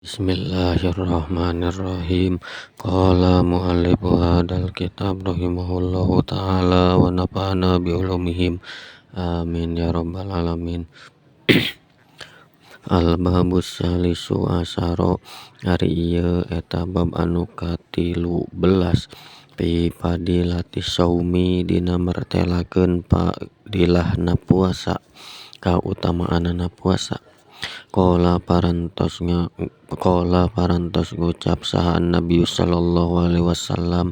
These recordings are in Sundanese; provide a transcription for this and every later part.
Bismillahirrahmanirrahim. Qala muallifu hadzal kitab rahimahullahu taala wa nafa'ana bi ulumihim. Amin ya rabbal alamin. Al-babus salisu asaro ari ieu eta bab anu ka-13 fi fadilati shaumi dina martelakeun fadilahna puasa, kautamaanana puasa. Qala parantos ngucap saha Nabi sallallahu alaihi wasallam,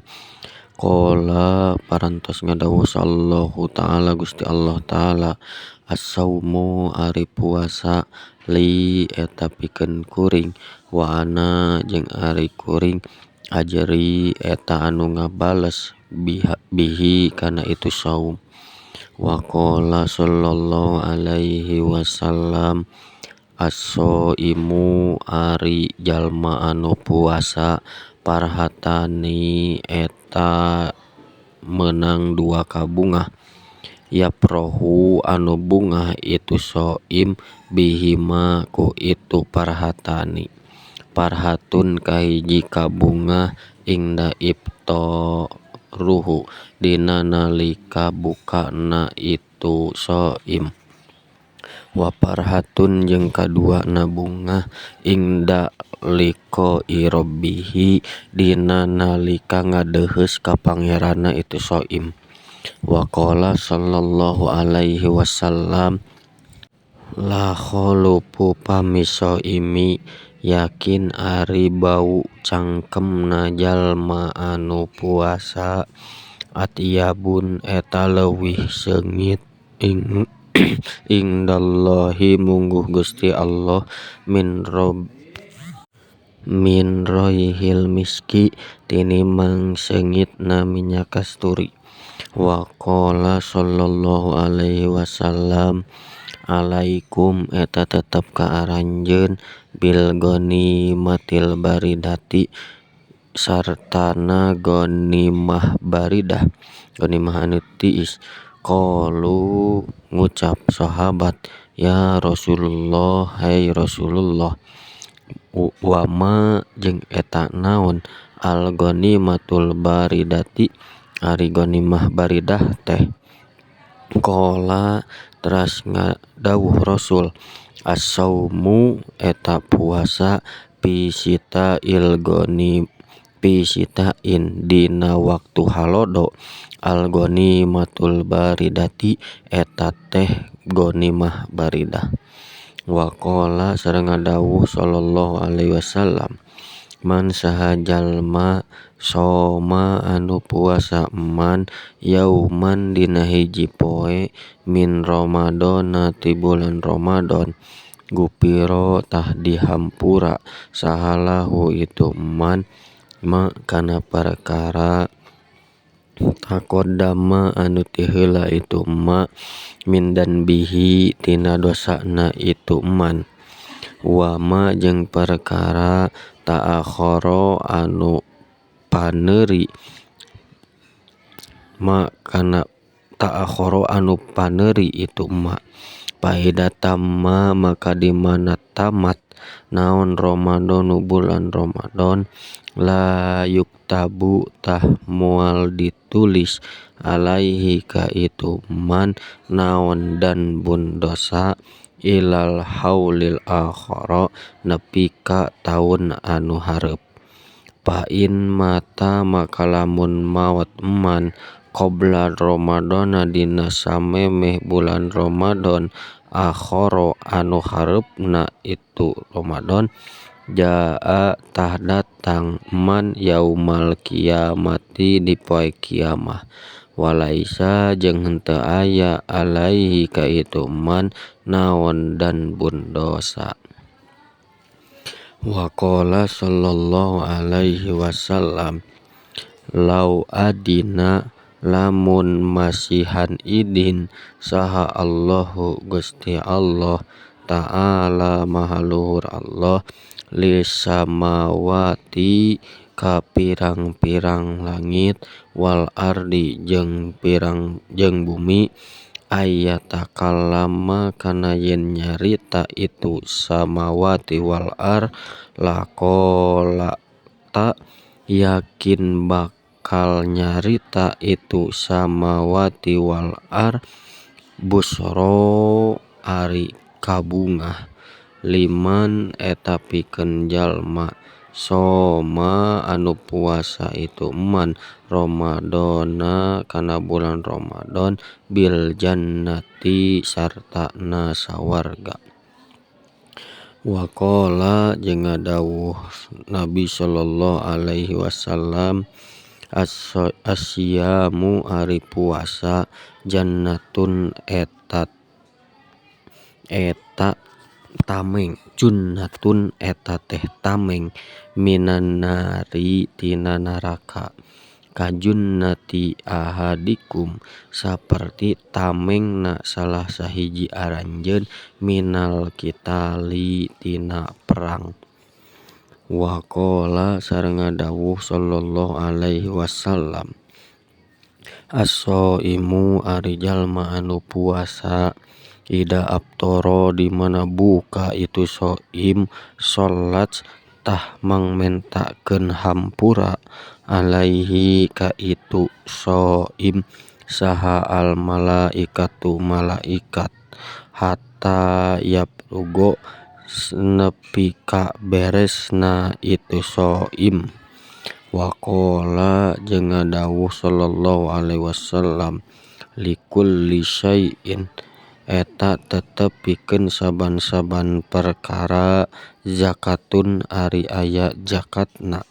qala parantos ngadawuh sallallahu ta'ala Gusti Allah ta'ala, as-saumu ari puasa li eta pikeun kuring wa ana jeung ari kuring ajri eta anu ngabales bihi kana itu saum. Wa qala sallallahu alaihi wasallam, as-shaimu ari jalma anu puasa parhatani eta meunang dua kabungah, yaprohu anu bungah itu shaim bihima ku itu parhatani. Parhatun kahiji kabungah ingda iftaruhu dina nalika bukana itu shaim, wa parhatun jeung kaduana bungah ingda liqai rabbihi dina nalika ngadeheus ka pangeranna itu shaim. Wa qala sallallahu alaihi wasallam, la khulufu fami shaimi yakin ari bau cangkemna jalma anu puasa atyabun eta leuwih seungit indallahi mungguh Gusti Allah min roihil miski tinimbang seungitna minyak kasturi. Wa qala sallallahu alaihi wasallam, alaikum eta tetep ka aranjeun bil ghanimatil baridati sartana ghanimah baridah, ghanimah anu tiis. Qalu ngucap sahabat, ya Rasulullah hai Rasulullah, wama jeung eta naon al ghanimatul baridati ari ghanimah baridah teh. Qala teras ngadawuh Rasul, as-saumu eta puasa fi sita'il ghanim fi sita'in dina waktu halodo al ghanimatul baridati eta teh ghanimah baridah. Wa qala sareng ngadawuh sallallahu alaihi wasallam, man saha jalma soma anu puasa man yauman dina hiji poe min ramadhana ti bulan Ramadan, gufiro tah dihampura saha lahu itu man ma kana perkara taqaddama anu ti heula itu ma min danbihi tina dosana itu man, wa ma jeung perkara ta'akhara anu paneuri ma kana ta'akhara anu paneuri itu ma. Faida tamma maka di mana tamat naon Ramadhanu bulan Ramadan, la yuktabu tah moal ditulis alaihi ka itu man naon dan bun dosa ilal haulil akhara nepi ka taun anu hareup. Fa in mata maka lamun maot man qabla Ramadhana dina samemeh bulan Ramadan akhara anu hareupna itu Ramadan, jaa tah datang man yaumal kiamati di poe kiamah, walaisa jeung henteu aya alaihi ka itu man naon dan bun dosa. Wa qala sallallahu alaihi wasallam, lau adina lamun masihan idin saha Allahu Gusti Allah ta'ala maha luhur Allah lisamawati ka pirang-pirang langit wal ardi jeung pirang jeung bumi Ayatakallama kana yen nyarita itu samawati wal ar laqala ta yakin bakal nyarita itu samawati wal ar busro ari kabungah liman eta pikeun jalma soma anu puasa itu man Ramadhana kana bulan Ramadhan bil jannati sartana sawarga. Wa qala jeung ngadawuh Nabi sallallahu alaihi wasallam asyamu ari puasa jannatun eta eta tameng junnatun eta teh tameng minan nari tina neraka kajunnati ahadikum saperti tamengna salah sahiji aranjeun minal qitali tina perang. Wa qala sareng ngadawuh sallallahu alaihi wasallam as-shaimu ari jalma anu puasa ida aftara di mana buka itu shaim salat tah mangmentakeun hampura alaihi ka itu shaim saha al malaikatu malaikat hatta yafrugo nepi ka beresna itu shaim. Wa qala jeung ngadawuh sallallahu alaihi wasallam likulli syai'in eta tetep pikeun saban-saban perkara zakatun ari aya zakatna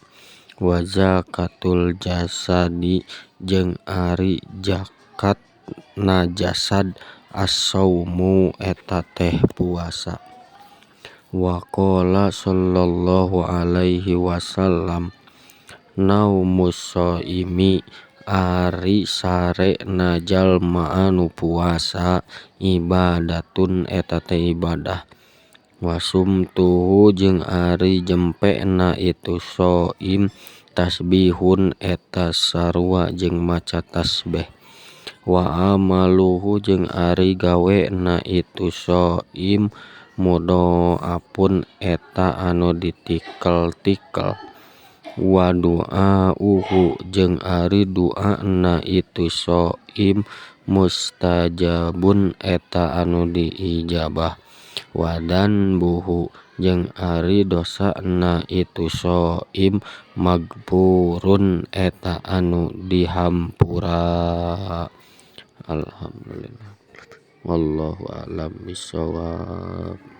wa zakatul jasadi jeung ari zakatna jasad as-saumu eta teh puasa. Wa qala sallallahu alaihi wasallam naumus shaimi ari sarena jalma anu puasa ibadatun eta teh ibadah wa sumtuhu jeung ari jempena itu shaim tasbihun eta sarua jeung maca tasbih wa amaluhu jeung ari gawena itu shaim mudho'afun eta anu ditikel-tikel wa du'auhu jeung ari duana itu shaim mustajabun eta anu diijabah wa dzanbuhu jeung ari dosana itu shaim magfurun eta anu dihampura. Alhamdulillah wallahu a'lam bishawab.